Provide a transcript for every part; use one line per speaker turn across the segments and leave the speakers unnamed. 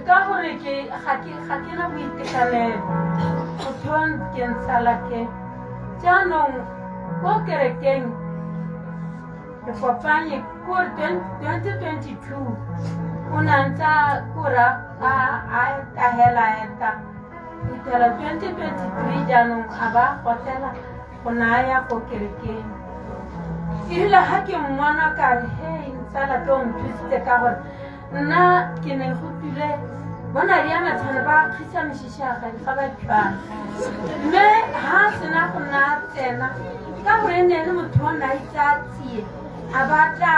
Ka gore ke ga ke ga ke na boitekanelo motho o ke ntsala ke jaanong ko kerekeng re kopanye ko 2022 o ne a ntse a kora a etahela eta fitlhela 2023 jaanong a ba gotela go naya ko kerekeng. E rile ga ke mmona ka re, hei ntsala ke o nthusitse ka gore nna ke ne go tule bona di ya matshwane ba kgisa mešišaga ga ba tshwana mme ha a sena go nna tsena ka gore e ne e le motho o ne a itse a tsie a ba tla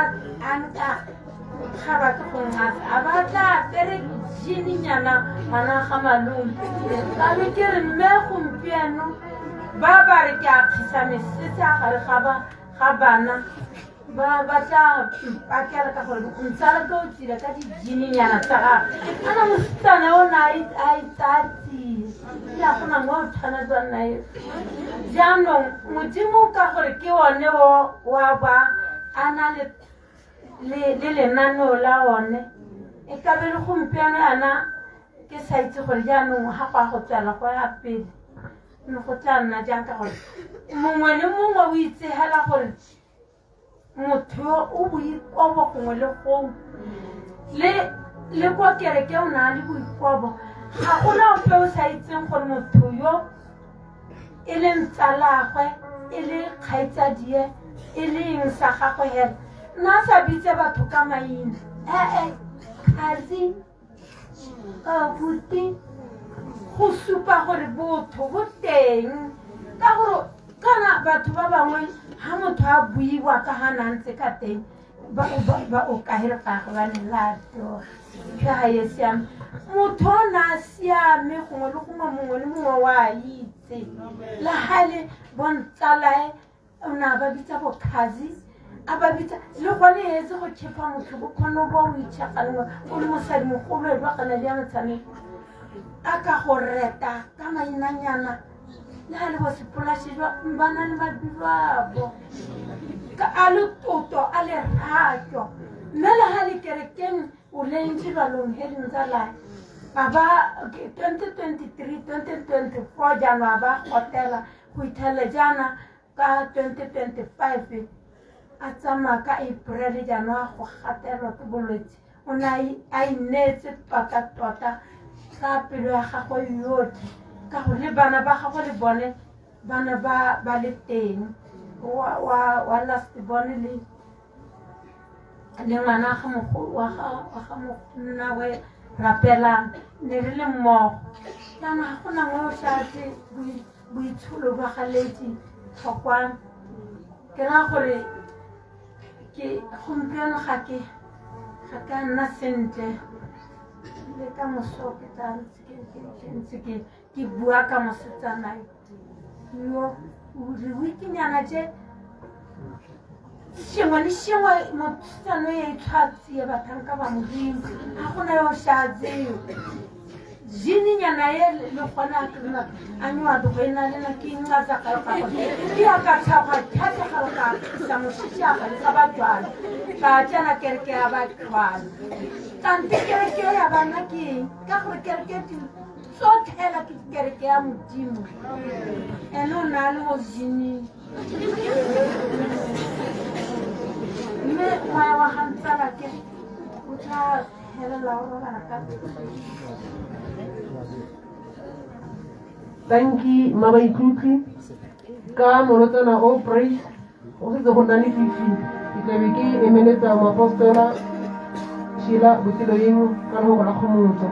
a nka ga ba ke go ngatsa a ba tla apere jininyana ngwana ga malome ka be ke re mme gompieno ba ba re ke a kgisa mesese a gare ga bana ba ba tla mpakela ka gore ntsala ke o tsile ka dijininyana tsa gagwe ana mosetsana o ne a itsaya tsie ya gona mo o tshwana jwa nna e jaanong modimo ka gore ke one o wa ba a na le le lenaneo la one e ka be le gompieno yana ke sa itse gore jaanong ga go a go tswela go ya pele ne go tla nna jang ka gore mongwe le mongwe o itsegela gore motho yo o boikobo gongwe le gongwe le le kwa kereke o na le boikobo ga gona ope o sa itseng gore motho yo e leng tsalagwe e le kgaitsadie e le eng sa gagwe hela nna a sa bitse batho ka maina ee cousin abuti go supa gore botho bo teng ka gore kana batho ba bangwe ga motho a buiwa ka ga na ntse ka teng ba o kahele ga ba lelato ga e siame motho o ne a siame gongwe le gongwe mongwe le mongwe wa itse le ga le bontsalae o ne a ba bitsa bokhazi a ba bitsa le gone etse go khefa motho bo kgone bo o itšhaganngwe o le mosadi mogolo e lwagana le ya motshameko a ka go reta ka mainanyana le ga le bo sepolashe jwa ba na le mabilo abo ka a le toto a le rato mme le ga le kerekeng o lentse jwalong he dintsa lae a ba 2023 2024 jaanong a ba gotela go ithelela jaana ka 2025 a tsamaya ka April jaanong a go gatelwa ke bolwetse o ne a ineetse tota-tota ka pelo ya gagwe yotlhe ka gore le bana ba gagwe le bone ba ne ba le teng wa last bone le le ngwana wa ga monna we rapelang ne re le mmogo jaanong ga gona ngwe o tlatse boitsholo ba ga leti tlhokwana ke raya gore ke gompieno ga ke ga ka nna sentle le ka moso ke tla ntse ke bua ka mosetsana yo re tše sengwe le sengwe mosetsana e tshwatsie batlhanka ba modimo ga gona yo sa tseo jininyana ye le gona a nyoa go e na le na ke nqatsa ga ga ke ya ka tshaba thata ga ka sa moshiša ga le ga ba jwalo ka tsena kereke ya ba jwalo kante kereke ya bana ke eng ka gore kereke tsotlhe hela ke kereke ya modimo ene o na le mo jining mme moya wa ga ntsala ke o tla helela o robala ka
Tanki Mabaitlutli ka molotsana o praise go setse go nna le fifi ke tlabe ke emeletsa moapostola Sheila Botsiloeng ka lehoko la kgomotso.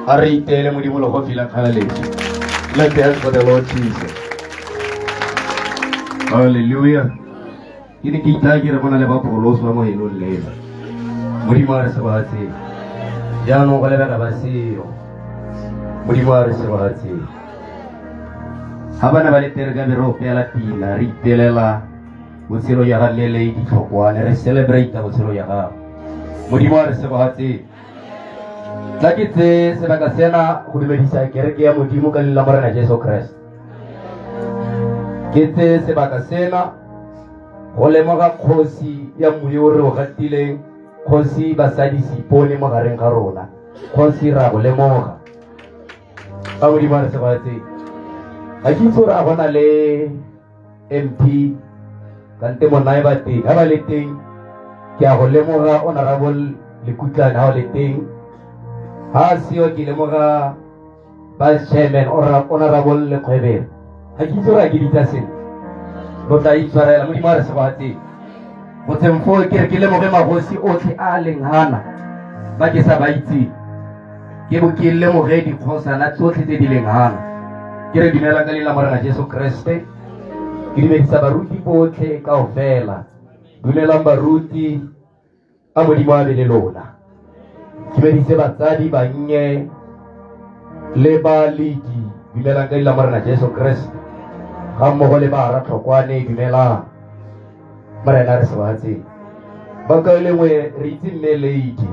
A re iteele Modimo legofi la kgalaletso. Let the hands for the Lord Jesus. Hallelujah. Ke ne ke itaya ke re go na le bapholoso ba mo helong lela. Modimo a re sebatseng. Jaanong go lebega ba seo. Modimo a re sebatseng. Ga bana ba le tere ka be re opela pina re ipelela botshelo ja ga Lele Ditlhokwane re celebrate botshelo ja gagwe. Modimo a re sebatseng. Tla ke tse sebaka sena go dumedisa kereke ya Modimo ka leina la Morena Jesu Kriste. Ke tse sebaka sena go lemoga kgosi ya mmu yo re o gatileng, kgosi basadi Seipone mo gareng ga rona. Kgosi ra go lemoga. Ka Modimo a re sebatseng. Ga ke itse gore a gona le MP kante monae ba teng ga ba le teng ke a go lemoga honorable Lekutlane ga o le teng ga a seo ke lemoga vice chairman honorable Lekgwebere ga ke itse gore a ke bitsa sentle lo tla itshwarela modimo a re sebatseng go tseng foo ke re ke lemoge magosi otlhe a a leng hana ba ke sa ba itseng ke bo ke lemoge dikgosana tsotlhe tse di leng hana ke re dumelang ka leina la Morena Jesu Kriste ke dumedisa baruti botlhe kaofela dumelang baruti a modimo a be le lona ke dumedise batsadi bannye le baledi dumelang ka leina la Morena Jesu Kriste ga mmogo le ba Ratlhokwane dumelang Morena re sebatseng bakaulengwe re itse mme lady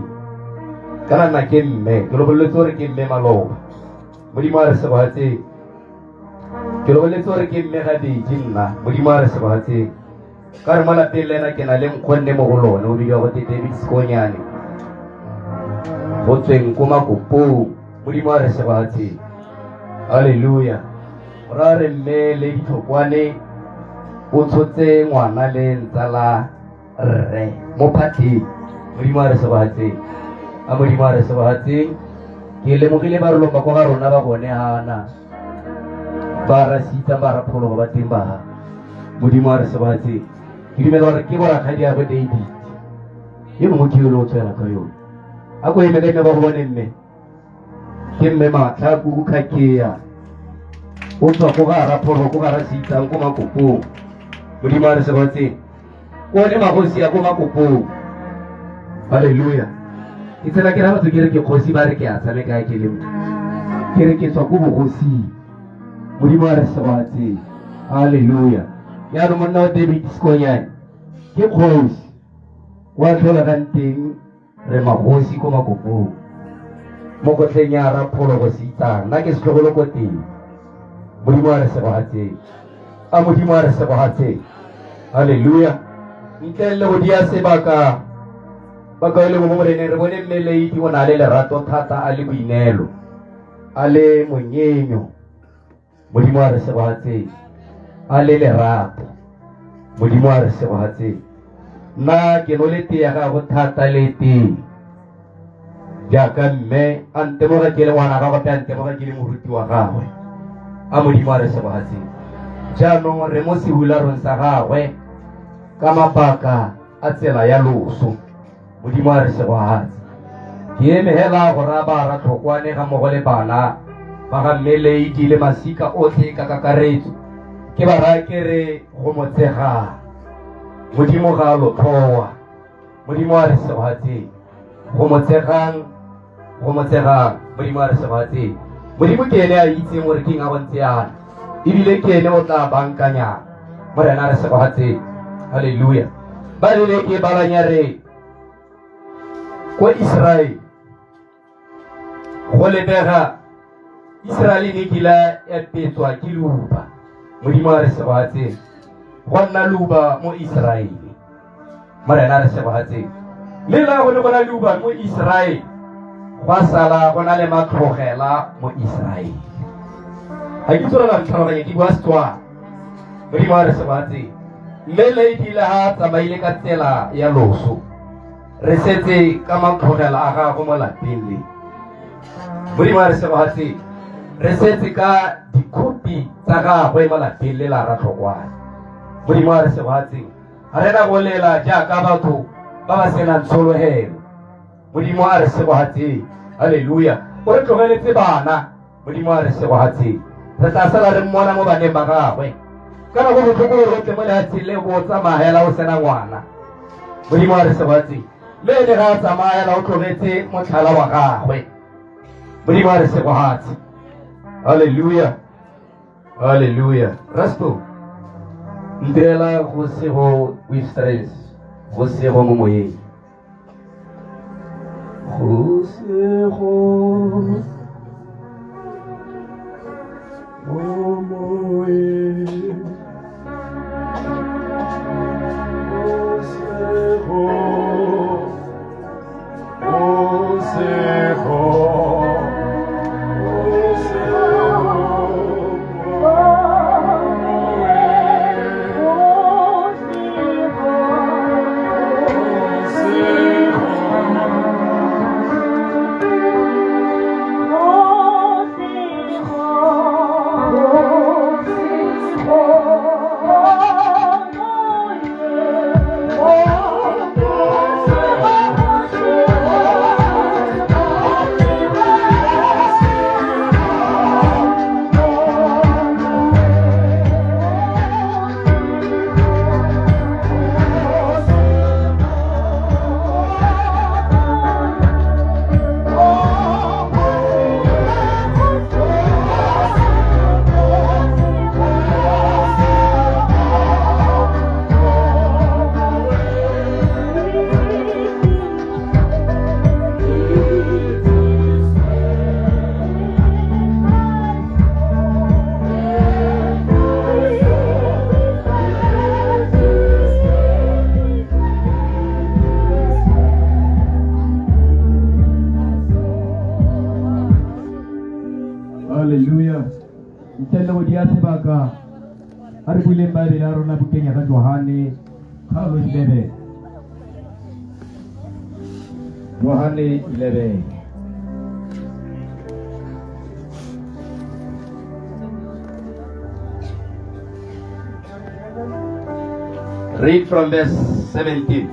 kana nna ke mme ke lo boleletse gore ke mme maloba modimo a re sebatseng ke lo boleletse gore ke mme gabedi nna modimo a re sebatseng ka re mo lapeng le ena ke na le nkgonne mo go lone o bidiwa gote David Sekonyane go tsweng ko Makopong modimo a re sebatseng halleluja ra re mme le ditlhokwane o tshotse ngwana le ntsala rre mo phatlheng modimo a re sebatseng a modimo a re sebatseng ke lemogile ba rolong ba kwa ga rona ba bone hana ba rasitsa ba raphologo ba teng ba ha modimo a re sebatseng ke dumela gore ke borakgadi ya go David yo mongwe ke yo le o tswela ka yone a ko eme ka eme ba go bone mme ke mme matlhaku kgakea o tswa ko ga rapholo ko ga rasitsang ko makopong modimo a re sebatseng ko one magosi a ko makopong halleluja ke tsela ke ra batho ke re ke kgosi ba re ke a tshameka ke le ke re ke tswa ko bogosing modimo a re sebatseng halleluja jaanong monna wa David Sekonyane ke kgosi wa tlholegang teng re magosi ko makopong mo kotlheng ya rapholo go se itsang nna ke setlogolo ko teng modimo a re segogatseng a modimo a re segogatseng halleluja ntle le go dia sebaka bakaulengwe mo moreneng re bone mme leidi o na le lerato thata a le boineelo a le monyenyo modimo a re segogatseng a le lerato modimo a re segogatseng nna ke no le tee ya gago thata le tee jaaka mme a ntemoga ke le ngwana gagwe pe a ntemoga ke le moruti wa gagwe a modimo a re segogatseng jaanong re mo sehularong sa gagwe ka mabaka a tsela ya loso modimo a re segogatse ke eme hela go raya ba ratlhokwane ga mmogo le bana ba ga mme Lady le masika otlhe ka kakaretso ke ba raya ke re go motsegang modimo ga a lo tlhowa modimo a re segogatseng go motsegang go motsegang modimo a re segogatseng modimo ke ene a itseng gore ke eng a go ntse yana ebile ke ene o tla bankanyang morena a re segogatseng halleluja ba rile ke balanya re ko Israele go lebega Israele ne kila ya petswa ke leuba modimo a re segogatseng go nna leuba mo Israele morena a re segogatseng mme la go ne go na leuba mo Israele gwa sala go na le matlhogela mo Israele ga ke tsore la ntlhaloganya ke bua Setswana modimo a re segogatseng mme lady le ha tsamaile ka tsela ya loso re setse ka matlhogela a gago mo lapeng le modimo a re segogatseng re setse ka dikhopi tsa gagwe mo lapeng le la ratlhokwane modimo a re segogatseng ga re na go lela jaaka batho ba ba senang tshologelo modimo a re segogatseng halleluja. O re tlogeletse bana. Modimo a re segogatseng. Re tla sala re mmona mo baneng ba gagwe. Kana go botlhoko gore o tle mo lefatsheng le bo tsamaya hela o sena ngwana. Modimo a re segogatseng. Le ene ga a tsamaya hela o tlogetse motlhala wa gagwe. Modimo a re segogatse. Hallelujah. Hallelujah. Rasto. Ntirela go sego with stress. Go sego mo moyeng. Go sego mo moyeng. Go sego. Go sego. Go sego mo moyeng.
Hallelujah. Ntle le go dia sebaka a re buleng Baebele ya rona bukeng ya ga Johane kgaolo 11. Johane 11.
Read from verse 17.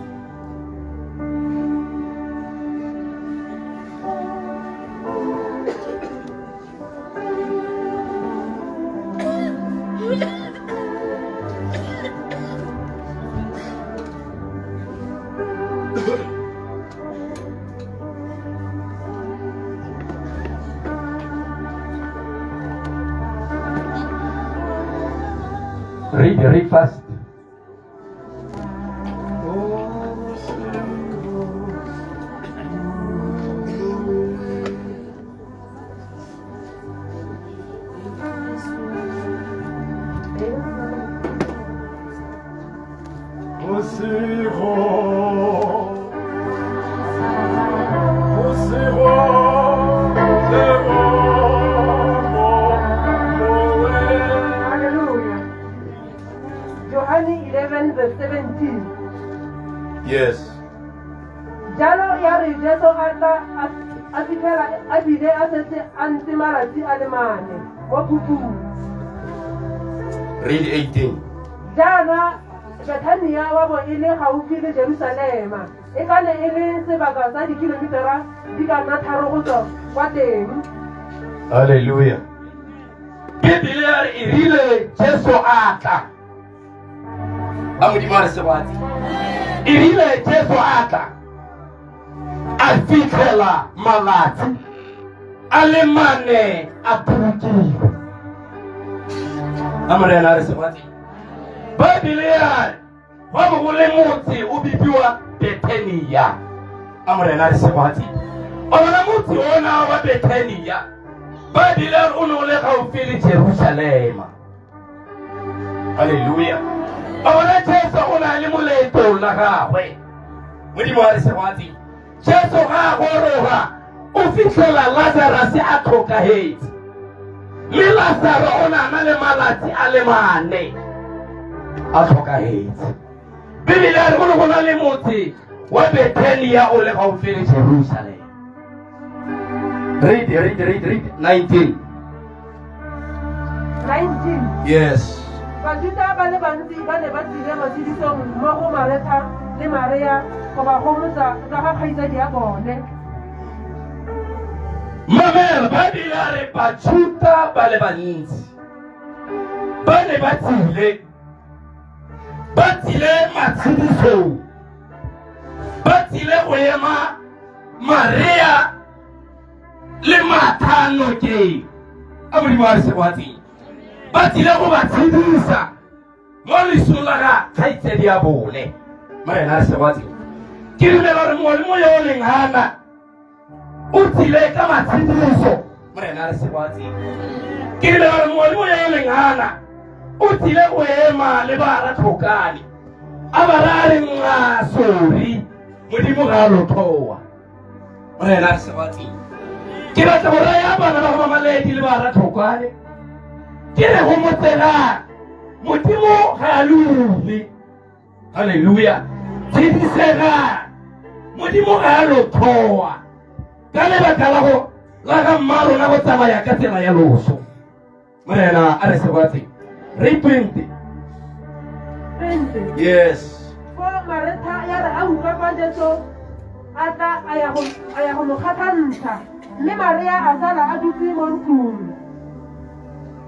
Read, read fast.
Hallelujah. Johane 11 verse 17.
Yes.
Jalo ya re Jesu a tla a fitlhela a bile a setse a ntse malatsi a le mane mo phupung.
Read 18.
Jaana Bethania wa bo e le gaufi le Jerusalema, e ka ne e le sebaka sa dikilomitara di ka nna tharo go tswa kwa teng.
Hallelujah. Bibele ya re e rile Jesu a tla. A Modimo a re sebatse. E rile Jesu a tla. A fitlhela malatsi a le mane a bolokilwe. A Morena a re sebatse. Baebele ya re gwa bo go le motse o bidiwa Bethania. A Morena a re sebatse. O bona motse ona wa Bethania. Baebele ya re o ne o le gaufi le Jerusalema. Hallelujah. A bona Jesu o na le mo leetong la gagwe. Modimo a re sebatse. Jesu ga a goroga o fitlhela Lazarus a tlhokahetse. Mme Lazaro o ne a na le malatsi a le mane a tlhokahetse. Bibele ya re go ne go na le motse wa Bethania o le gaufi le Jerusalem. Read, read, read, read. 19.
19.
Yes.
Bajuta ba le bantsi ba ne ba tsile matshedisong mo go Maretha le Maria go ba gomotsa ka ga kgaitsadi ya bone.
Mamela, Baebele a re Bajuta ba le bantsi ba ne ba tsile ba tsile matshedisong ba tsile go ema Maria le Martha nokeng a Modimo a re segwatseng ba tsile go ba tshedisa mo lesong la ga kgaitsedi ya bone Morena a re segwatseng ke dumela gore mongwe le mongwe yo o leng gana o tsile ka matshediso Morena a re segwatseng ke dumela gore mongwe le mongwe yo o leng gana o tsile go ema le ba ratlhokane a ba ra re nxa sori Modimo ga a lo tlhoa Morena a re segwatseng ke batla go raya bana ba go mamaledi le ba ratlhokwane ke re go motselang Modimo ga a lome halleluja tshedisega Modimo ga a lo tlhoa ka lebaka la go la ga mma rona go tsamaya ka tsela ya loso Morena a re segwatseng re 20
20
yes
Foo Maretha ya re a utlwa fa Jesu a tla a ya go a ya go mo kgatlhantsha mme Maria a sala a dutse mo ntlong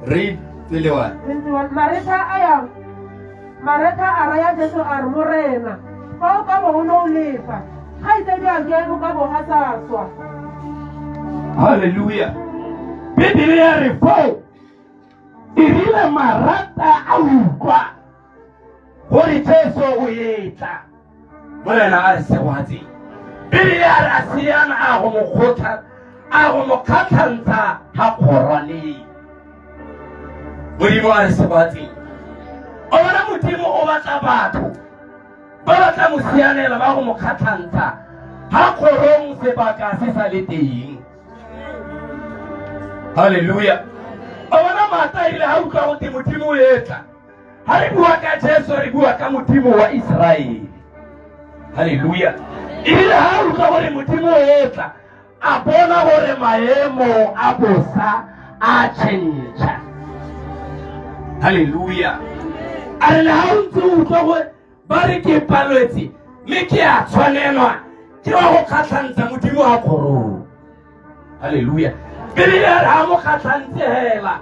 read 21
21 Maretha a ya Maretha a raya Jesu a re Morena fa o ka bo o ne o lefa kgaitsadiake o ka bo a sa swa
halleluja Bibele ya re foo e rile Marata a utlwa gore Jesu o etla Morena a re segwatseng Bibele ya re a siana a go mo kgotha a go mo kgatlhantsha ga kgorwaneng Modimo a re segwatseng o bona Modimo o batla batho ba ba tla mo sianela ba go mo kgatlhantsha ga kgorong sebaka se sa le teng halleluja o bona Mata ile ga utlwa gote Modimo o etla ga re bua ka Jesu re bua ka Modimo wa Iseraele halleluja ebile ga utlwa gore Modimo o etla a bona gore maemo a bosa a change halleluja a re le ga o ntse o utlwa gore ba re ke palwetse mme ke a tshwanelwa ke wa go kgatlhantsha Modimo ga kgorong halleluja Bibele ya re ga mo kgatlhantse hela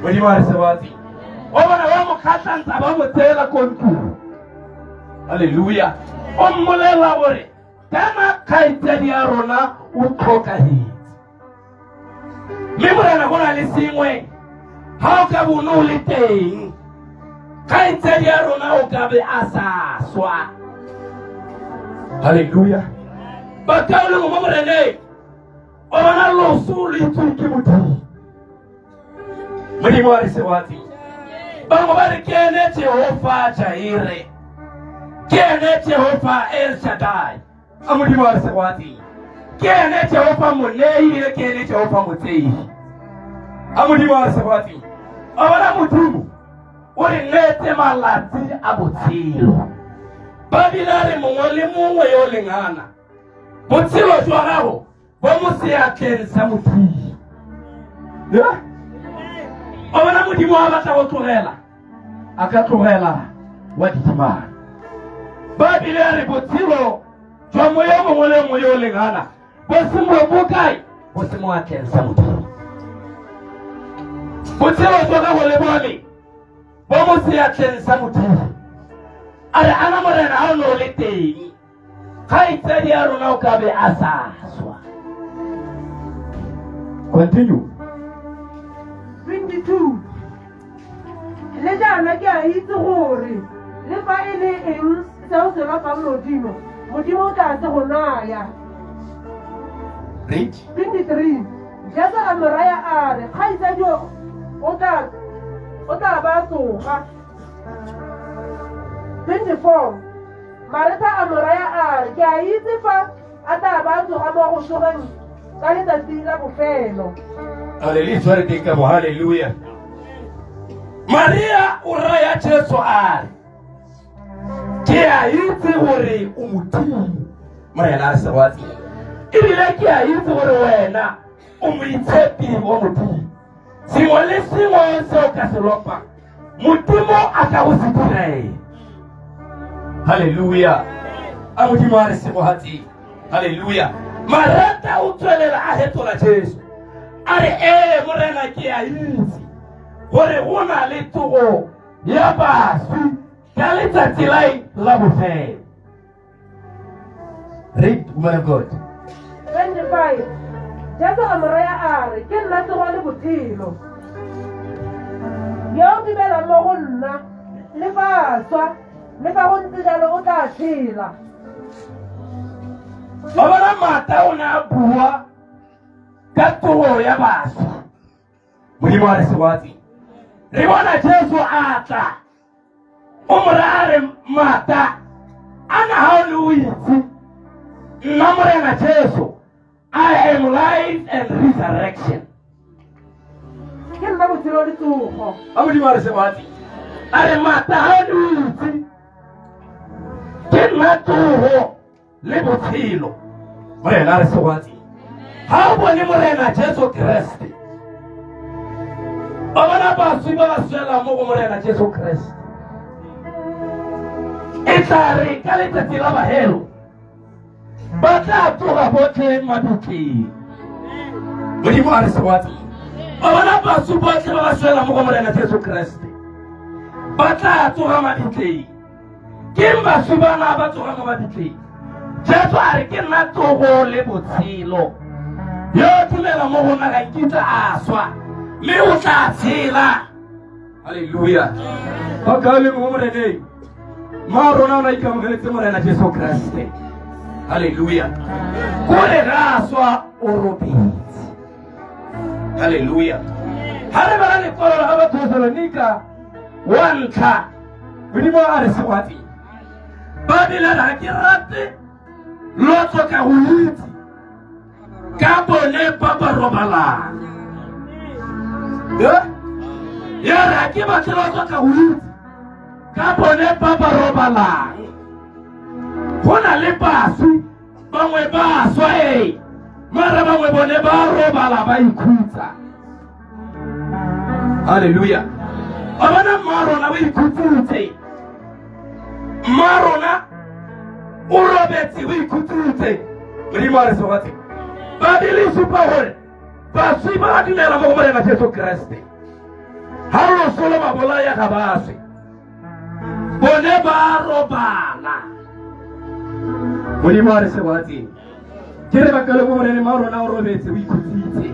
Modimo a re sebatsi o bona ba mo kgatlhantsha ba mo tseela ko ntlong halleluja o mmolelela gore kana kgaitsadi ya rona o tlhokagetse mme Morena go na le sengwe ga o ka bone o le teng kgaitsadi ya rona o ka be a sa swa halleluja bakaulengwe mo Moreneng o bona loso lo itsewe ke Modimo Modimo a re segwatsi bangwe ba re ke ene Jehova Jaire ke ene Jehova El Shaddai a Modimo a re segwatsi ke ene Jehova Monei ebile ke ene Jehova Motsei a Modimo a re segwatsi o bona Modimo o re neetse malatsi a botshelo ba bile a re mongwe le mongwe yo o leng ana botshelo jwa gago bo mo seatleng sa Modimo ya o bona Modimo a batla go tlogela a ka tlogela wa didimana ba bile a re botshelo jwa moya mongwe le mongwe yo o leng ana bo se mo bo kae bo se mo atleng sa Modimo botshelo jwa gago le bone bo mo seatleng sa Modimo a re ana Morena ga o ne o le teng kgaitsadi ya rona o ka be a sa swa continue
22 Le jaana ke a itse gore le fa e le eng se o se lopang Modimo, Modimo o tla se go naya.
Read.
23 Jesu a mo raya a re kgaitsadi o tla o tla ba tsoga. 24 Maretha a mo raya a re ke a itse fa a tla ba tsoga mo go tsogeng ka letsatsi la bofelo.
Hallelujah, tshware teng ka mo hallelujah. Maria o raya Jesu a re ke a itse gore o Modimo Morena a re segwatsi ebile ke a itse gore wena o moitshepi wa Modimo sengwe le sengwe se o ka se lopang Modimo a ka go se direla halleluja a Modimo a re segogatseng halleluja. Mareta o tswelela a hetola Jesu a re ee morena ke a itse gore go na le tsogo ya baswi ka letsatsi la la bofelo. Read, woman of God.
25 Jesu a mo raya a re ke nna tsogo le botshelo yo o dumelang mo go nna le fa a swa le fa go ntse jalo o tla tshela.
Ba bona Mata o ne a bua ka tsogo ya baswi. Modimo a re segwatsi. Re bona Jesu a tla o mo raya a re Mata a na ga o ne o itse nna Morena Jesu I am life and resurrection.
Ke nna botshelo le tsogo.
A Modimo a re segwatsi. A re Mata ga o ne o itse ke nna tsogo le botshelo. Morena a re segwatsi. Ga o bone Morena Jesu Kreste. Ba bona baswi ba ba swelang mo go Morena Jesu Kreste. E tla re ka letsatsi la bahelo ba tla tsoga botlhe mabitleng. Modimo a re segwatsi. Ba bona baswi botlhe ba ba swelang mo go Morena Jesu Kreste. Ba tla tsoga mabitleng. Ke baswi bana ba tsoga mo mabitleng. Jesu a re ke nna tsogo le botshelo. Yo dumela mo go nna ga nkitla a swa mme o tla tshela. Halleluja. Ba ka le mo Moreneng. Ma rona o ne a ikamogeletse Morena Jesu Kreste. Halleluja. Kore ga a swa o robetse. Halleluja. Ha re bala lekwalo la ga Bathesalonika wa ntlha Modimo a re segwatsi. Ba bile ga ke rate lo tlhoka go itse ka bone ba ba robalang. Ya re ga ke batle lo tlhoka go itse ka bone ba ba robalang. Go na le baswi bangwe ba swa ee mara bangwe bone ba robala ba ikhutsa. Halleluja. Ba bona mma rona o ikhutsitse. Mma rona o robetse o ikhutsitse. Modimo a re segwatse. Baebele e supa gore baswi ba dumela mo go Morena Jesu Kreste. Ha loso lo ba bolaya ga ba swe. Bone ba robala. Modimo a re segwatse. Ke re baka le mo Morena mma rona o robetse o ikhutsitse.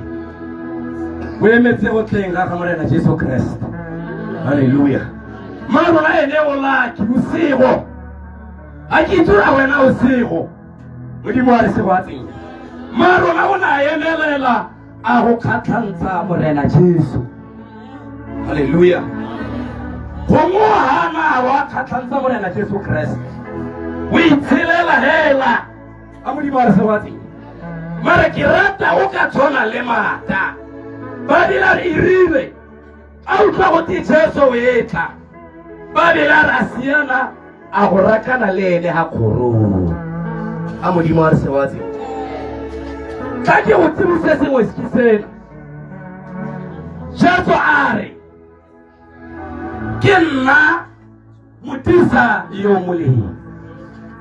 O emetse go tleng ga ga Morena Jesu Kreste. Halleluja. Mma rona ene o laki bosigo. A ke itse gore wena o sego. Modimo a re segwatseng. Mma rona o ne a emelela a go kgatlhantsha Morena Jesu. Halleluja. Gongwe o hana wa kgatlhantsha Morena Jesu Kreste. O itshelela hela. A Modimo a re segwatseng. Mara ke rata o ka tshwana le Mata. Ba dira re rile a utlwa go te Jesu o etla. Ba bela ra siana a go rakana le ene ga kgorong. A Modimo a re segwatseng. Tla ke go tsebise sengwe ke sena. Jesu a re ke nna modisa yo molemo.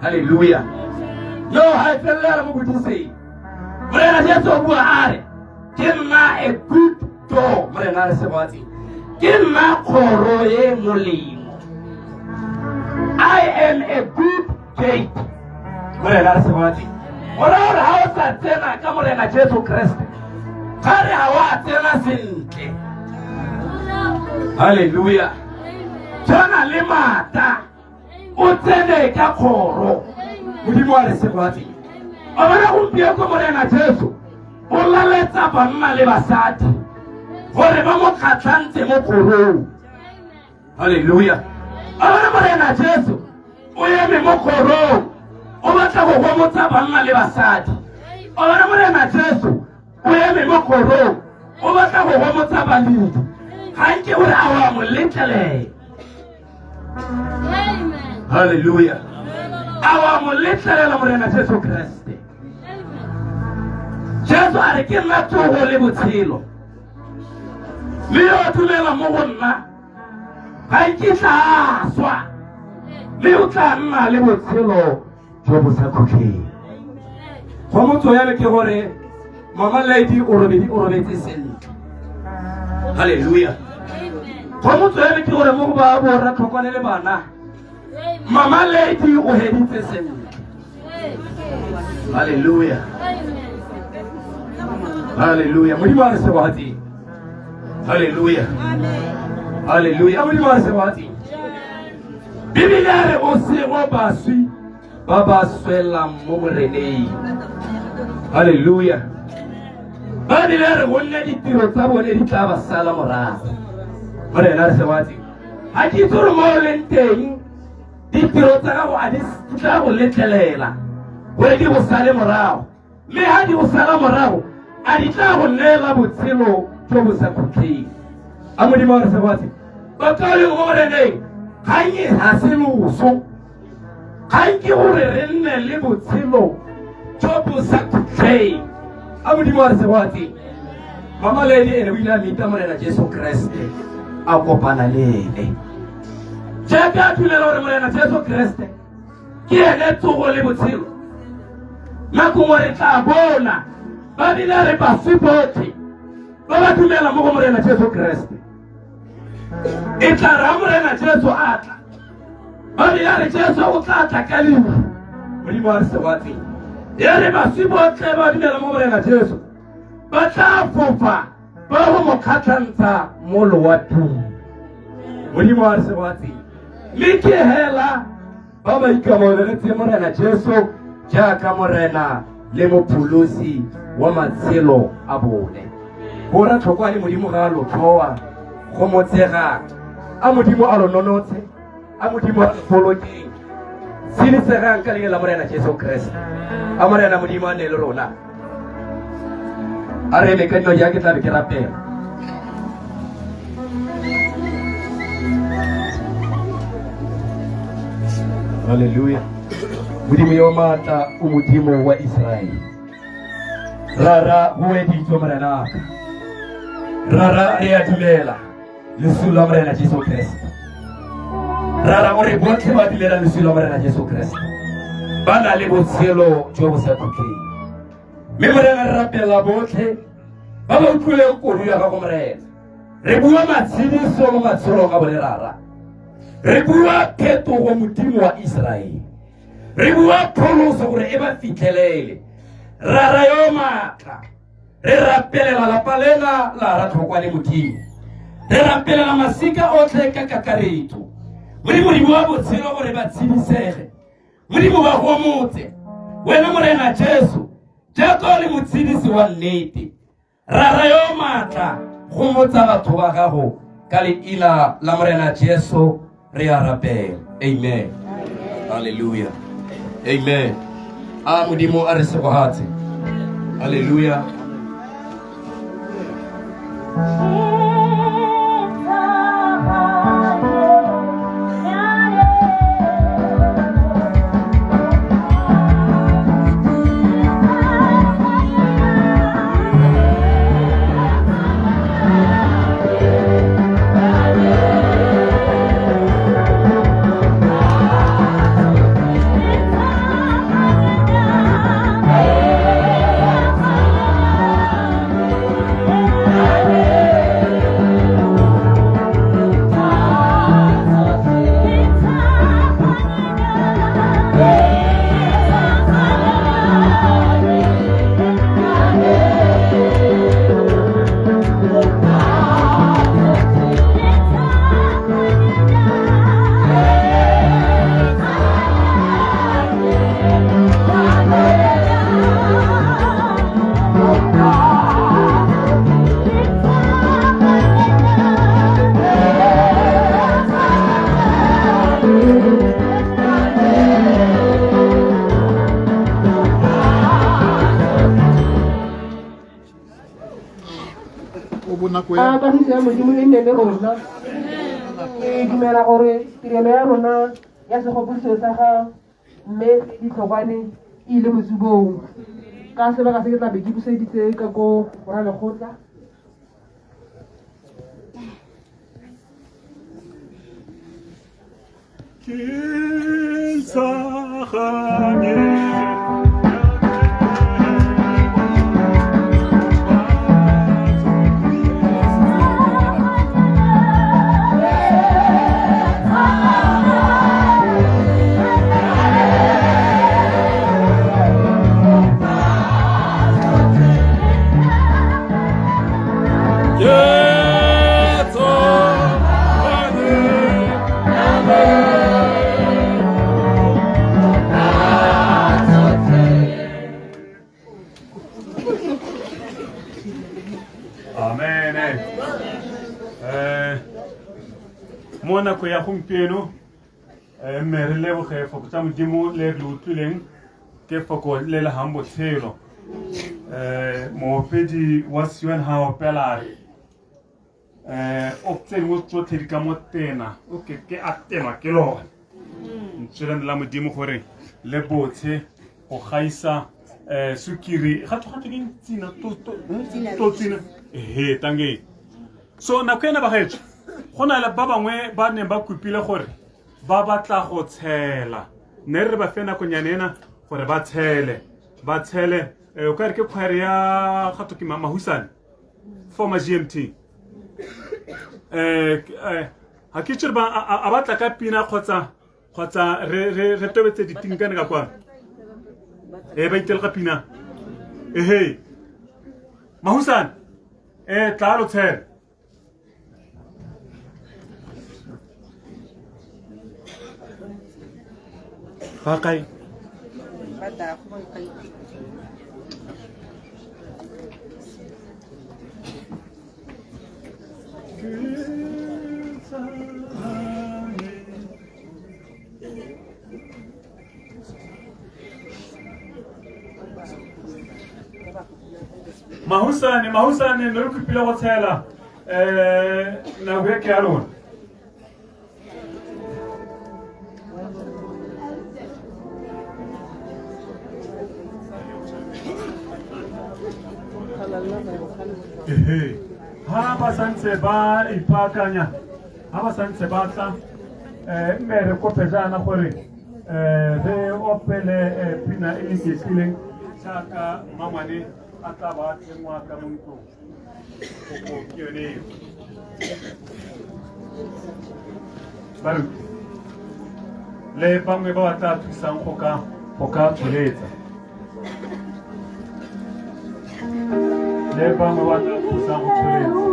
Halleluja. No ha e felela mo bodiseng. Morena Jesu o bua a re ke nna a good door. Morena a re segwatsi. Ke nna kgoro e molemo. I am a good gate. Morena a re segwatsi. Go raya gore ga o sa tsena ka Morena Jesu Kreste ga re ga wa tsena sentle. Halleluja. Tshwana le Mata o tsene ka kgoro. Modimo a re segwatsi. O bona gompieno ko Morena Jesu o laletsa banna le basadi gore ba mo kgatlhantse mo kgorong. Halleluja. A bona Morena Jesu o eme mo kgorong o batla go gomotsa banna le basadi. O bona Morena Jesu o eme mo kgorong o batla go gomotsa baledi. Ga nke gore a wa mo letlelela. Halleluja. A wa mo letlelela Morena Jesu Kreste. Jesu a re ke nna tsogo le botshelo. Mme yo o dumela mo go nna ga nkitla a swa mme o tla nna le botshelo jo bo sa khutleng. Kgomotso ya me ke gore mama Lady o robedi o robetse sentle. Halleluja. Kgomotso ya me ke gore mo go ba borra tlhokwane le bana, mama Lady o heditse sentle. Halleluja. Halleluja. Modimo a re segogatseng. Halleluja. Halleluja. Modimo a re segogatseng. Bibele a re o sego baswi ba ba swelang mo moreneng. Halleluja. Ba bile a re gonne ditiro tsa bone di tla ba sala morago. Morena a re segogatseng. Ga ke itse gore mo o leng teng ditiro tsa gago a di tla go letlelela gore di go sale morago, mme ga di go sala morago a di tla go neela botshelo jo bo sa khutleng. A Modimo a re segogatseng. Bakaulengwe mo moreneng, kgang e ga se loso, kgang ke gore re nne le botshelo jo bo sa khutleng. A Modimo a re segogatseng. Mama Lady ene o ile a meeta Morena Jesu Kreste, a kopana le ene. Jaaka a dumela gore Morena Jesu Kreste ke ene tsogo le botshelo, nako nngwe re tla bona ba bile re baswi botlhe ba ba dumela mo go Morena Jesu Kreste. E tla ra Morena Jesu a tla, ba bile re Jesu o tla tla ka leru. Modimo a re segogatseng. E re baswi botlhe ba dumela mo Morena Jesu ba tla fofa ba go mo kgatlhantsha mo loaping. Modimo a re segogatseng. Mme ke hela ba ba ikamogeletseng Morena Jesu jaaka Morena le Mopholosi wa matshelo a bone. Borra tlhokwane, Modimo ga a lo tlhoa go motsegang. A Modimo a lo nonotshe, a Modimo a lo bolokeng. Tshedisegang ka leina la Morena Jesu Kreste. A Morena Modimo a nne le rona. A re eme ka dinao jaaka ke tla be ke rapela. Halleluja. Modimo yo maatla, o Modimo wa Iseraele. Rara, go weditswe Morenaka. Rara, re a dumela lesu la Morena Jesu Kreste. Rara, o re botlhe ba dumela lesu la Morena Jesu Kreste ba na le botshelo jo bo sa khutleng. Mme Morena, re rapela botlhe ba ba utlwileng kodu ya gago Morena. Re bua matshediso mo matshelong a bone Rara. Re bua phetogo Modimo wa Iseraele. Re bua pholoso gore e ba fitlhelele. Rara yo maatla, re rapelela lapa lena la Ratlhokwane Modimo. Re rapelela masika otlhe ka kakaretso. Modimo, re bua botshelo gore ba tshedisege. Modimo ba gomotse. Wena Morena Jesu, jaaka o le motshedisi wa nnete, Rara yo maatla, gomotsa batho ba gago ka leina la Morena Jesu re a rapela. Amen. Hallelujah. Amen. A Modimo a re segogatse. Hallelujah.
A kagiso ya Modimo e nne le rona. Ke dumela gore tirelo ya rona ya segopodiso sa ga mme Ditlhokwane e ile motsubong. Ka sebaka se ke tla be ke buseditse ka ko Ralekgotla.
Ke sa ganye. Amen. Mo nako ya gompieno mme re leboge foko tsa Modimo le re le utlwileng ke foko le le gang botshelo. Moopedi wa Sion ha opela o tsengwe tsotlhe di ka mo tena o ke ke a tenwa ke lone. Ntswelane la Modimo gore le botshe go gaisa sukiri ga tsoga ke tsina to to to tsina ehe tange. So nako ena bagaetsho go na le ba bangwe ba neng ba kopile gore ba batla go tshela, ne re ba fe nakonyane ena gore ba tshele, ba tshele. O ka re ke kgwere ya gato ke Mahusane former GMT. Ga ke itse ba a batla ka pina kgotsa kgotsa re re re tobetse ditinkane ka kwano. Ba itele ka pina. Ehe Mahusane tla lo tshela. Ba kae? Mahusane, Mahusane, ne re kopile go tshela nako e ke ya lona. Ehe, ha ba santse ba ipaakanya, ha ba santse ba tla, mme re kope jaana gore re opele pina e iketlileng jaaka mmangwane a tla ba tsenngwa ka mo ntlong. Kopo ke yone eo. Baruti le bangwe ba ba tla thusang go ka tsholetsa, le bangwe ba tla thusang go tsholetsa.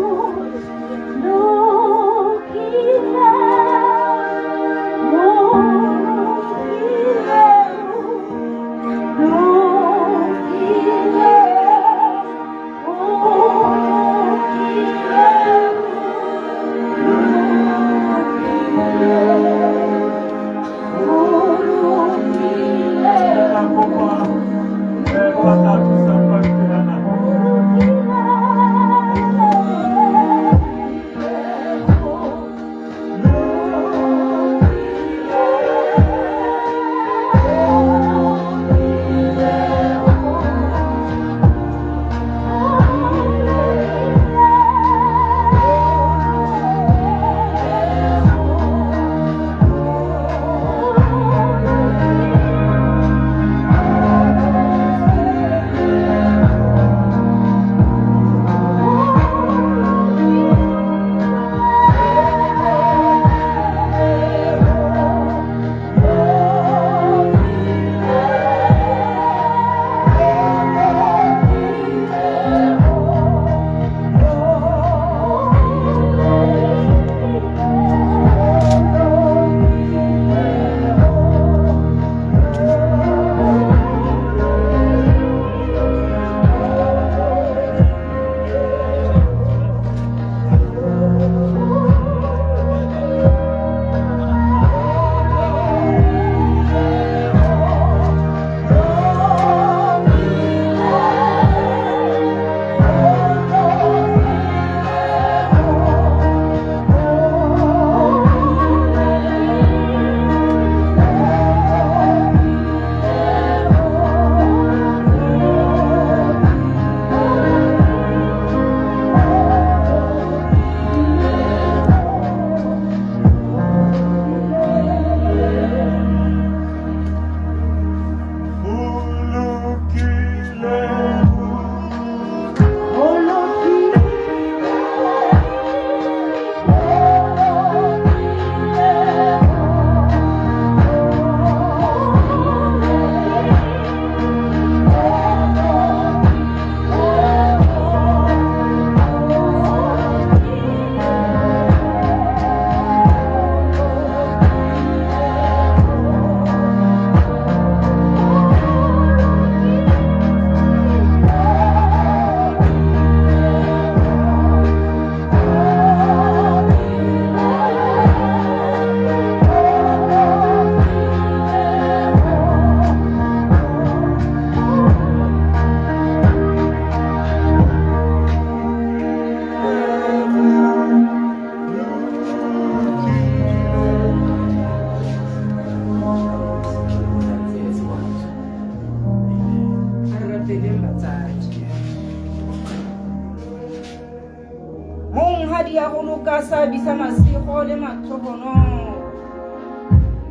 monghadi ya go loka sa bisa masego le matlhogonolo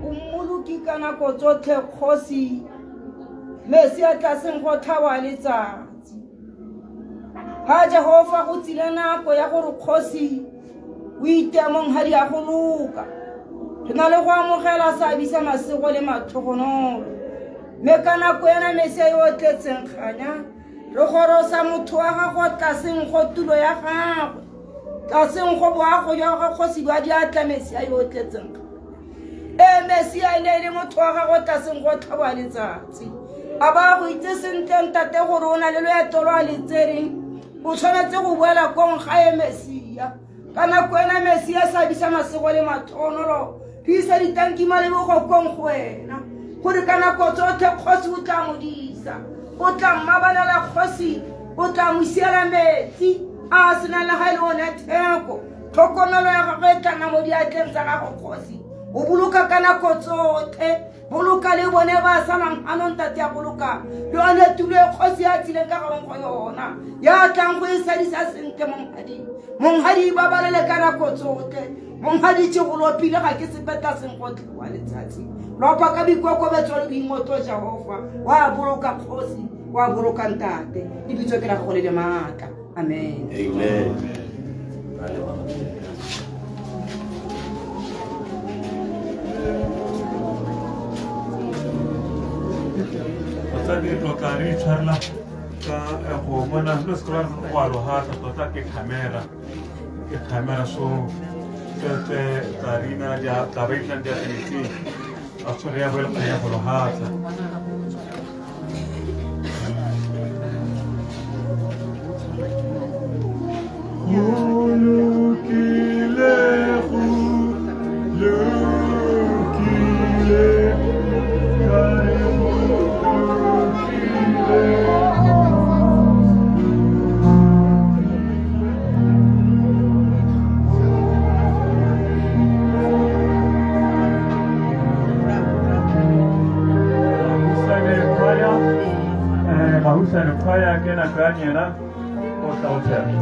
o mmoloki ka nako tsotlhe kgosi metsi a tlaseng go tlhawa letsatsi ga jehova go tsile nako ya gore kgosi o iteye monghadi ya go loka re na le go amogela seabi sa masego le matlhogonolo mme ka nako ena metsi a yo o tletseng kganya re gorosa motho wa gago tlaseng go tulo ya gagwe tlaseng go boago jwa gagwe kgosi jwa diatla metsi a yo o tletseng ee mesia e ne e le motho wa gago tlaseng go tlhaba letsatsi a ba go itse sentle ntate gore o na le loeto lo a le tsereng o tshwanetse go boela kong gae mesia ka nako ena mesia sa bisa masego le matlhonolo re isa ditanki malebogo kong go wena gore ka nako tsotlhe kgosi o tla modisa o tla mmabalela kgosi o tla mo siela metsi a a senang le ga e le one theko tlhokomelo ya gagwe e tla nna mo diatleng tsa gago kgosi o boloka ka nako tsotlhe boloka le bone ba salang anong tate ya boloka le yone tulo e kgosi ya tsileng ka gareng go yona ya tlang go e sadisa sentle monghadi monghadi ba balele ka nako tsotlhe monghadi tse go lopile ga ke sepe tlaseng go tlhowa letsatsi lopa ka boikokobetso le boingotlo jehofa wa boloka kgosi wa boloka ntate lebitso ke la gago le le maatla amen
Amen.
Batsadi lo tla re itshwarela ka go bona lo se ka go a logatla tota ke camera ke camera so tsetse tla re inela tla ba inela diatla metsing a tshware ya boele kgang ya go logatla. Mahusane Choir ke nako ya nyena o tla o thera.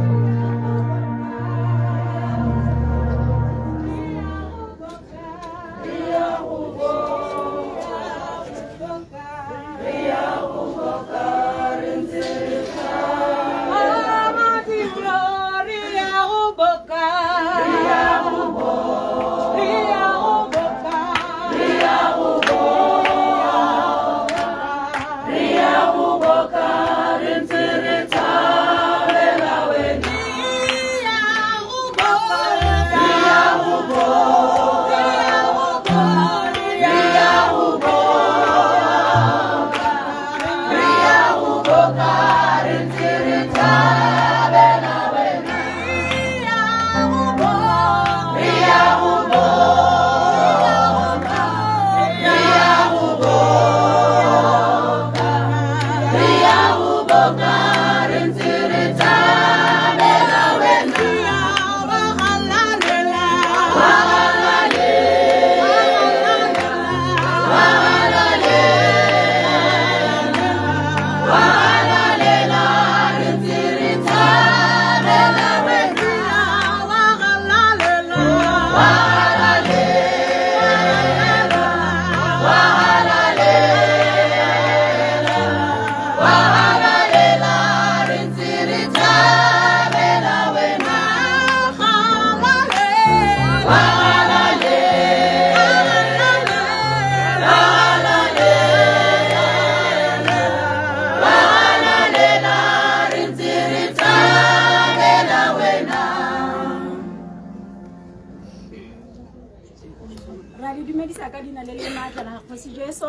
Ra le dumedisa ka leina le le maatla la kgosi Jesu.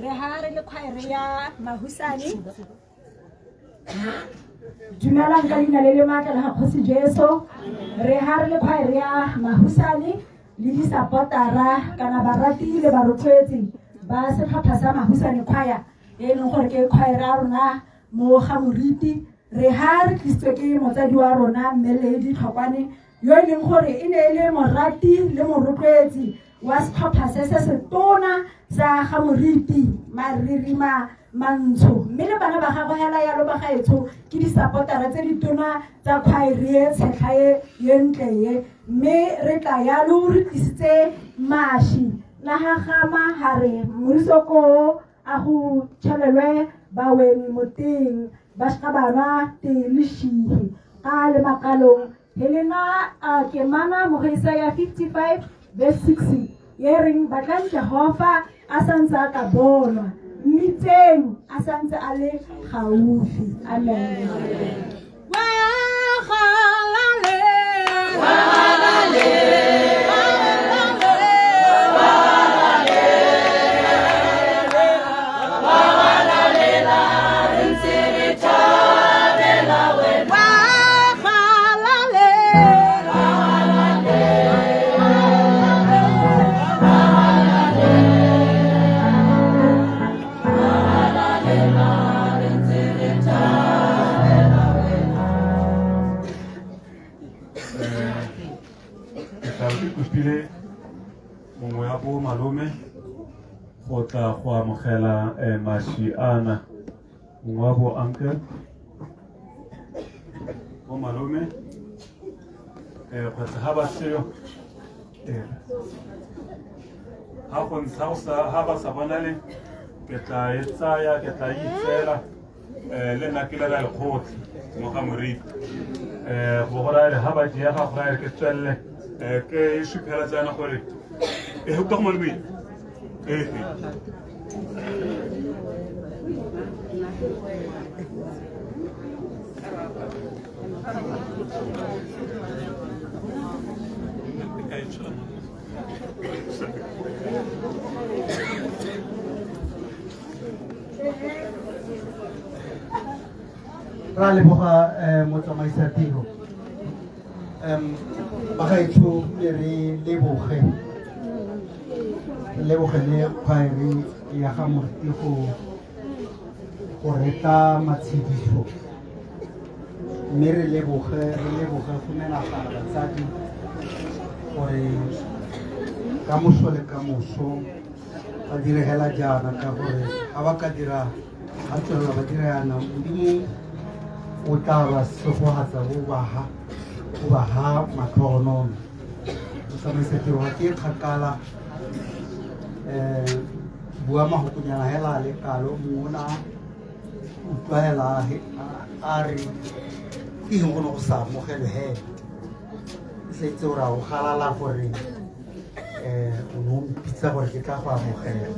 Re ha re le khwaere ya Mahusane. Dumelang ka leina le le maatla la kgosi Jesu. Re ha re le khwaere ya Mahusane le di-supportera kana barati le barotloetsi ba setlhopha sa Mahusane Choir e leng gore ke khwaere ya rona mo ga Moriti. Re ha re tlisitswe ke motsadi wa rona mme Lady Tlhokwane yo e leng gore e ne e le morati le morotloetsi wa setlhopha se se setona sa ga Moriti Maririma Mantsho, mme le bana ba gagwe hela yalo ba gaetsho ke di-supportera tse ditona tsa khwaere e tshetlha e ye ntle ye. Mme re tla yalo re tlisitse mashi la ga gama ha re moriso ko a go tšhelelwe baweng moteng ba seka ba nwa tee le šihi ka le makalong. Helena a ke mana mogaisa ya 55 verse 6 ye reng batlang Jehova a santse a ka bonwa, mmitseng a santse a le gaufi. Amen.
Kopile mongwe wa bo malome go tla go amogela mashi ana, mongwe wa bo uncle bo malome kgotsa ga ba seo ga go ntsha go sa ga ba sa bonale ke tla e tsaya ke tla itseela le nna ke lela lekgotlha mo ga Moriti go go raya ga ba diega go raya ke tswelele ke e suphela tsana gore e go go malome e
Ra leboga motsamaisa tiro. Bagaetsho ne re leboge, re leboge le kgwaere ya ga Moriti go retla matshediso, mme re leboge, re leboge go menagana batsadi gore ka moso le ka moso ba diregela jaana, ka gore ga ba ka dira ba tswelela ba dira yana, Modimo o tla ba segogatsa bo ba ha matlhogonono. Motsamaisa tiro ga ke kgakala, bua mahokonyana hela a le kalo, mongwe o ne a utlwa hela a re ke eng go ne go sa amogelwe hela, ke sa itse gore a o galala gore o ne o mpitsa gore ke tla go amogela,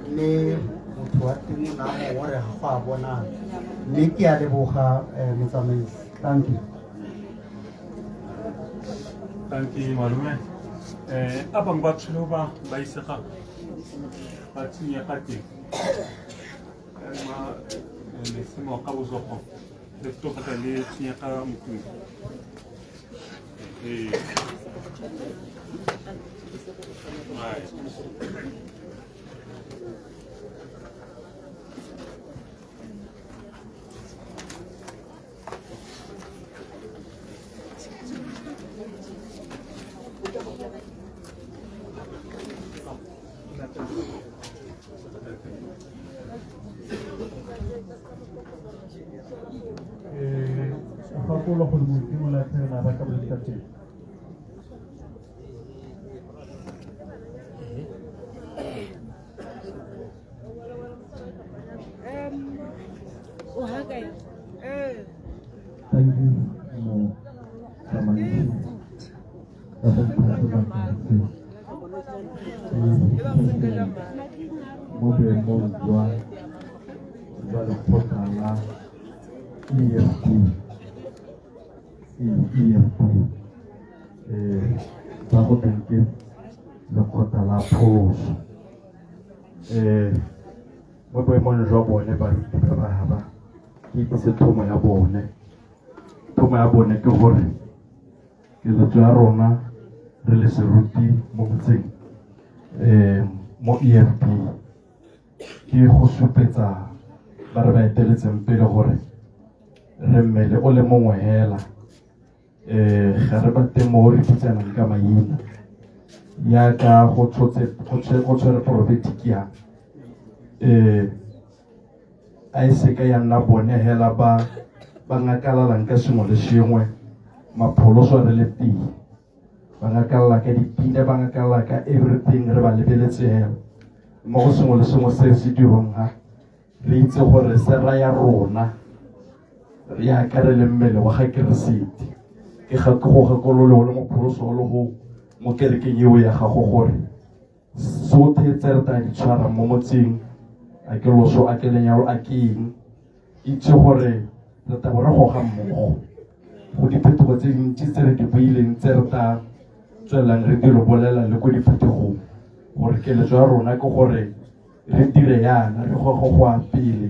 mme motho wa teng o ne a ngongorega go a bonang. Mme ke a leboga motsamaisi, thank you.
Thank you malome. A bangwe ba tshwele ba ba isega ba tsenyega teng ma lesimo ka bozogo le togela le tsenyega motung. Right.
Gakolwa gore Modimo latlhela ba ka boleka teng. Thank you motsamaisi ka go mpha sebaka se se mo boemong jwa lekgotla la EFD, EFD ba go teng ke lekgotla la pholoso. Mo boemong jwa bone baruti ba ba ke itsise thomo ya bone. Thomo ya bone ke gore keletso ya rona re le seruti mo motseng mo EFD ke go supetsa ba re ba eteletseng pele gore re mmele o le mongwe hela, ga re batle mo re bitsanang ka maina. Yaka go tshotse go tshwere prophetic ya a e seka ya nna bone hela ba ba ngakalalang ka sengwe le sengwe mapholoso re le teng ba ngakalala ka dipina ba ngakalala ka everything re ba lebeletse hela mo go sengwe le sengwe se se dirwang ha re itse gore se raya rona re yaka re le mmele wa ga keresete ke ga ke go gakolole o le mopholoso o le go mo kerekeng eo ya gago gore sotlhe tse re tla di tshwarang mo motseng a ke loso a ke lenyalo a ke eng itse gore re tla bo re goga mmogo go diphetogo tse dintsi tse re di buileng tse re tla tswelelang re di re bolela le ko diphuthegong gore keletso ya rona ke gore re dire yana re goge go ya pele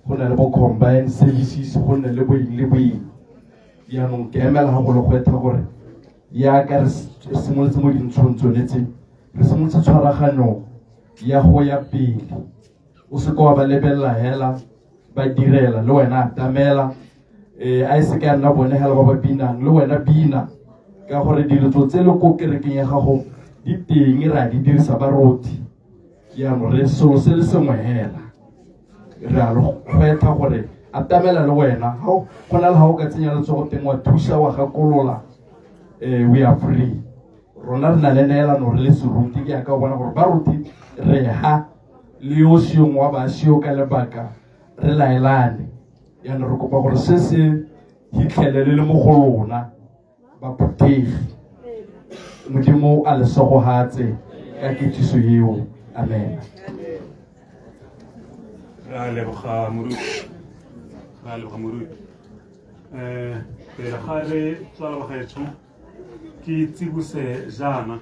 go na le bo combined services go nne le boeng le boeng jaanong ke emela ga go le gwetha gore yaka re simolotse mo dintshong tsone tse re simolotse tshwaraganyo ya go ya pele o se wa ba lebelela hela ba direla le wena atamela a e se ka nna bone hela ba ba binang le wena bina ka gore dilo tse le ko kerekeng ya gago di teng re a di dirisa ba rothi jaanong re selo se le sengwe hela re a le kgwetlha gore atamela le wena go na le ga o ka tsenya letsogo teng wa thusa wa gakolola we are free rona re na le neelano re le seruti ke yaka o bona gore ba ruti re ha le yo seong wa ba seo ka lebaka re laelane jaanong re kopa gore se se hitlhelele le mo go lona baphuthegi modimo a le segogatse ka ketsiso eo amen
re a leboga moruti re a leboga moruti um pele ga re tswala bagaetsho ke tsibose jaana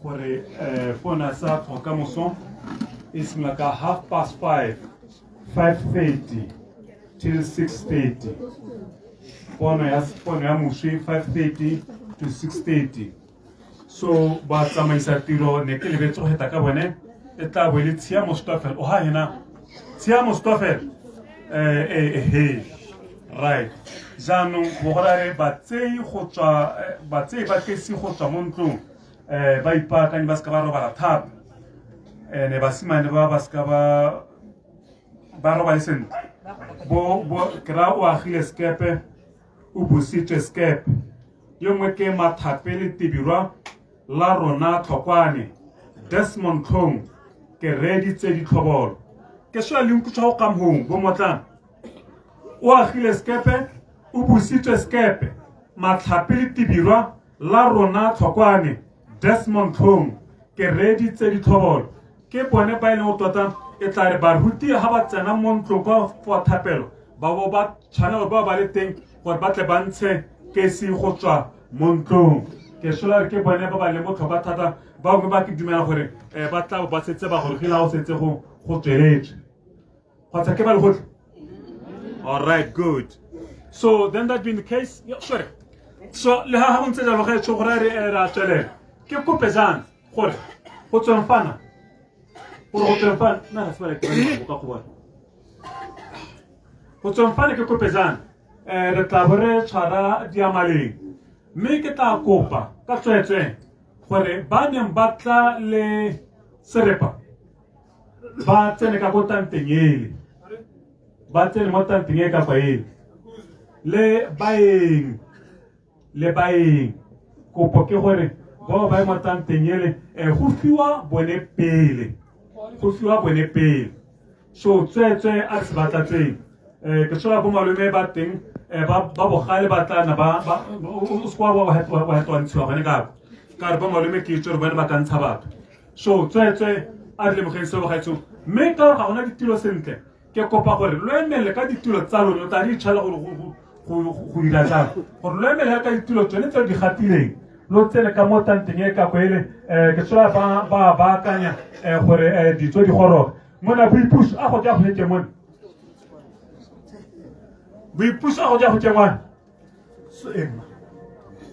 gore um fona sa tlhokamoso e simolola ka 5:30 5:30 till 6:30 pono ya pono ya moswi 5:30 to 6:30 so ba tsamaisa tiro ne ke lebetse go heta ka bone e tla bo e le tshiamo stoffel o ha hena tshiamo stoffel eh right jaanong bogora re batsei go tswa batsei ba kesi go tswa mo ntlong um ba ipaakanye ba seka ba robala thata ene basimane ba ba seka ba ba robale sentle bo bo kra o agile sekepe o busitswe sekepe yo nngwe ke mathape le tebirwa la rona tlhokwane desmond tlhong ke reeditse ditlhobolo ke swa le nkutswa go kamhong bo motlana o agile sekepe o busitswe sekepe matlhape le tebirwa la rona tlhokwane desmond tlhong ke reeditse ditlhobolo ke bone ba e leng go tota e tla re baruti ga ba tsena mo ntlong kwa for thapelo ba bo ba tshwanela ba ba le teng gore ba tle ba ntshe kesi go tswa mo ntlong ke sola re ke bone ba ba leng botlhokwa thata ba bangwe ba ke dumela gore um ba tla bo ba setse ba gorogile ga o setse go tsweletswe kgotsa ke ba legotlhe all right good so then that being the case yeah, sorry so le ga go ntse jalo ga e tsho gore re re a tswelela ke kope jang gore go tsweng fana gore go tsweng fana nna ga se ba le ka go bona go tsweng fana ke kope jang um re tla bo re tshwara diamaleng mme ke tla kopa ka tsweetswee gore ba neng ba tla le serepa ba tsene ka ko tanteng ele ba tsene mo tanteng e kapa ele le baeng le baeng kopo ke gore bao ba mo tanteng ele go fiwa bone pele go fiwa bone pele so tsweetswe a se batla tseng ke tshola bo malome ba teng ba bogale ba tlana ba o se kwa wa hetwantshiwa gone ka ka re bo malome ke itse gore bone ba ka ntsha batho so tsweetswe a re lemogeng seo bagaetsho mme ka gore ga gona ditilo sentle ke kopa gore lo emelele ka ditilo tsa lone o tla di itshwela gore go dira jang gore lo emelele ka ditilo tsone tse di gatileng lo tsene ka mo tanteng e kako ele um ke tshola ba baakanya gore ditso di goroge mona boipuso a go ja go eke mone boipuso a go ja go ke ngwana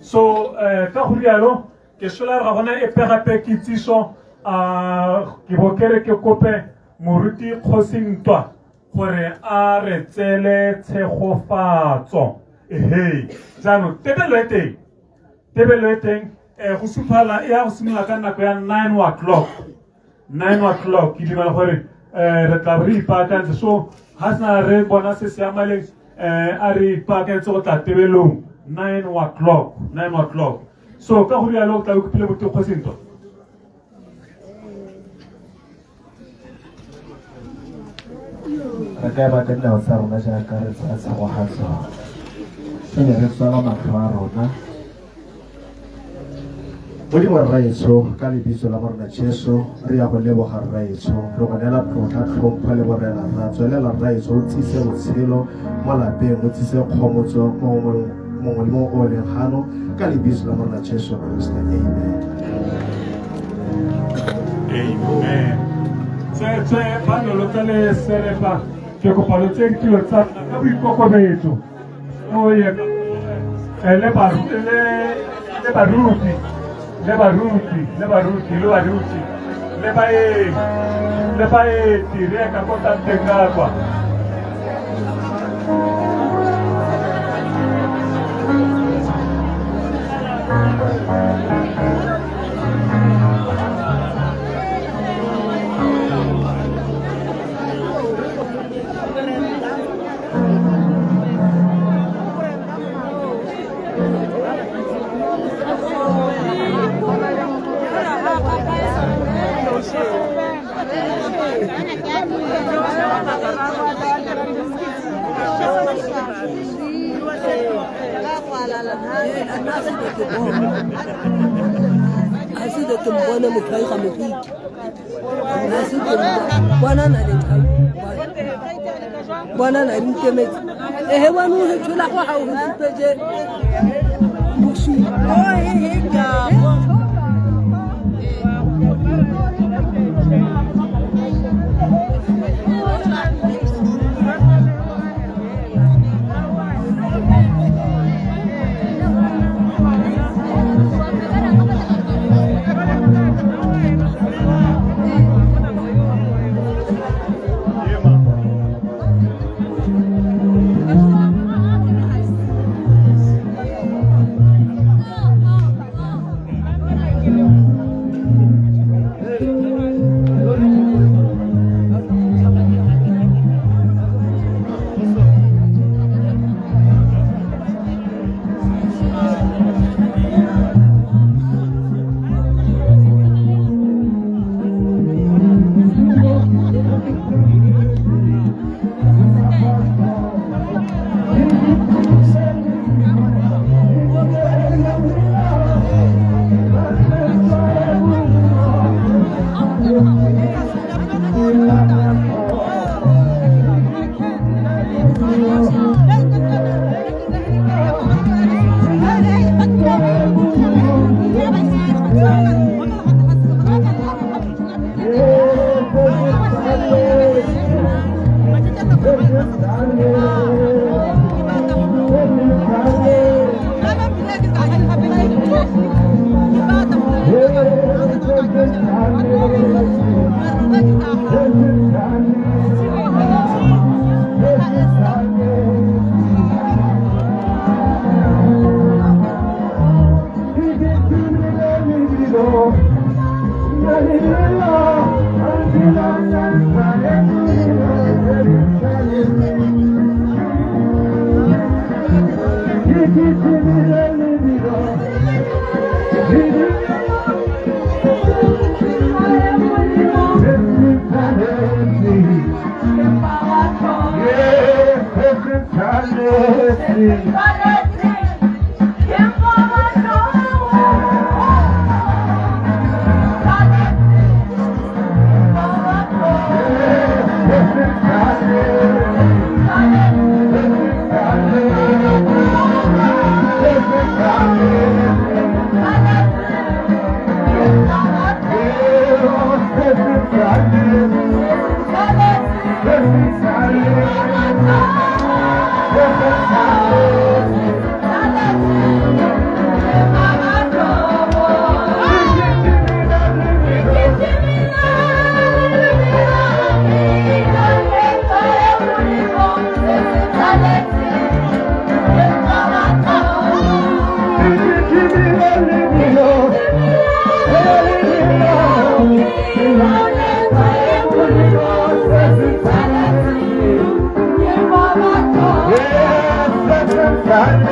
so ka go rialo ke sola ga gona epe gape kitsiso a ke bo ke re ke kope moruti kgosi ntwa gore a re tsele tshegofatso ehe jaanong tebelo e teng tebelo e teng Go suphala e ya go simolola ka nako ya 9 o'clock. 9 o'clock ke dumela gore re tla re ipaakantse. So ga sena re bona se se amaleng, a re ipaakantse go tla tebelong 9 o'clock, 9 o'clock. So ka go rialo o tla o kopile bote kgosintwa.
Re ka ema ka dinao tsa rona jaaka re tsaya tshegogatso, pele re tswala matlho a rona. Modimo Rraetsho, ka lebitso la Morena Jesu re ya go leboga Rraetsho, re go neela tlotla, tlhompho le borena. Ra tswelela Rraetsho, o tsise botshelo mo lapeng, o tsise kgomotso mo mongwe le mongwe o leng gano, ka lebitso la Morena Jesu Kriste, amen.
Amen. Tsweetswe ba nolotsa le selepa, ke kopa lo tse ditilo tsa ka boikokobetso. O ye le le baruti, le baruti, le baruti, le baruti, le baeng, le baeti, re ka ko tanteng ka kwa.
A se ke mbone motho a iga moriti, a se ke bona na le bona na di nkemetse ehe bone o tshola go ga o supetse bosula.
Thank you. Yeah.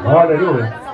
好，这六位。